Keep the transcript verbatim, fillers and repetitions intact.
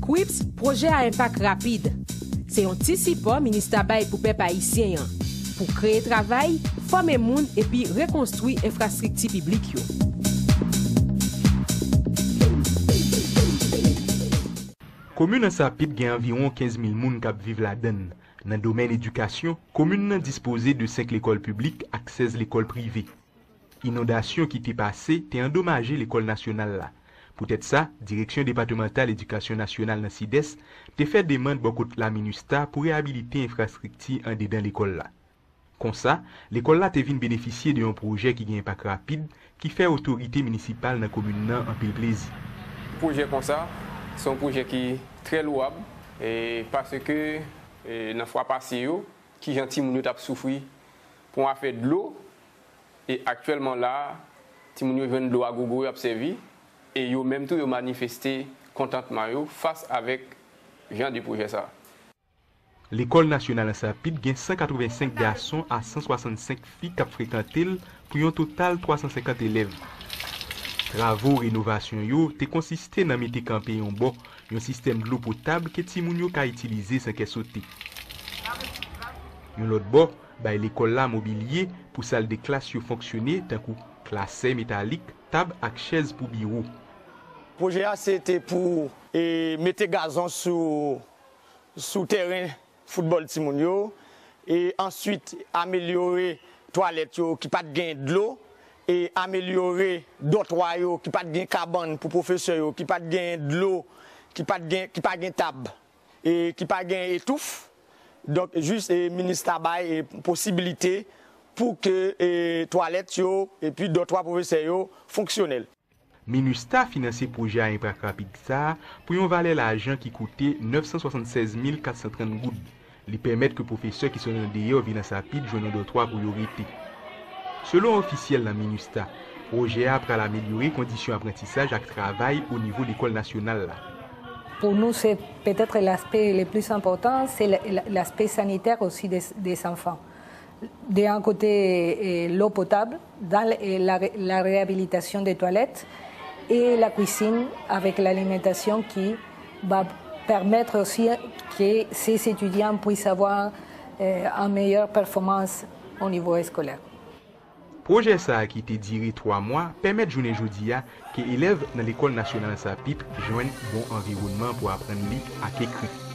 Kwips, pwojè a enpak rapid. Se yon ti sipò Minista bay pou pèp ayisyen an, pou kreye travay, fòme moun epi rekonstwi enfrastrikti piblik yo. Komin Ansapit gen anviwon kenz mil moun k ap viv ladan l. Nan domèn edikasyon, komin nan dispoze de senk lekòl piblik ak sèz lekòl prive. Inondasyon ki te pase te andomaje lekòl nasyonal la. Poutèt sa, Direksyon Depatmantal Edikasyon Nasyonal nan Sidès te fè demann bò kot la MINUSTAH pou reyabilite enfrastrikti andedan lekòl la. Konsa, lekòl la te vin benefisye de yon pwojè ki gen enpak rapid, ki fè otorite minisipal nan komin nan anpil plezi. Pwojè konsa, se yon pwojè ki trè lwab, e paske, e, nan fwa pase yo, kijan timoun yo t ap soufri pou yon afè dlo, e aktyèlman la a, timoun yo jwenn dlo a gogo, y ap sèvi, e yo menm tou, yo manifeste kontantman yo fas avèk jan de pwojè sa a. Lekòl Nasyonal Ansapit gen san katrevensenk gason a san swasannsenk fi k ap frekante l pou yon total twa san senkant elèv. Travo renovasyon yo te konsiste nan mete kanpe yon bò yon sistèm dlo potab ke timoun yo ka itilize san kè sote. Yon lòt bò, bay lekòl la mobilye pou sal de klas yo fonksyone, tankou klasè metalik, tab ak chèz pou biwo. Pwojè a se te pou, e, mete gazon sou, sou tèren foutbòl timoun yo, e answit amelyore twalèt yo ki pa t gen dlo, e amelyore dòtwa yo ki pa t gen kabann pou pwofesè yo, ki pa t gen dlo, ki pa t gen, ki pa gen tab, e ki pa gen etouf. Donk, jis, e, MINUSTAH bay, e, posibilite pou ke, e, twalèt yo epi dòtwa pwofesè yo fonksyonèl. MINUSTAH finanse pwojè a enpak rapid sa a pou yon valè lajan ki koute nèf san swasannsèz mil kat san trant goud. Li pèmèt ke pwofesè ki sot andeyò vin Ansapit jwenn yon dòtwa pou yo rete. Selon ofisyèl nan MINUSTAH, pwojè a pral amelyore kondisyon aprantisaj ak travay o nivo lekòl nasyonal la. Pour nous, c'est peut-être l'aspect le plus important, c'est l-, l-, l'aspect sanitaire aussi des, des enfants. De un côté, eh, l'eau potable, dans le, eh, la ré-, la réhabilitation des toilettes et la cuisine avec l'alimentation qui va permettre aussi que ces étudiants puissent avoir, eh, une meilleure performance au niveau scolaire. Pwojè sa a ki te dire twa mwa pèmèt jounen jodi a ke elèv nan Lekòl Nasyonal Ansapit jwenn bon anviwònman pou aprann li ak ekri.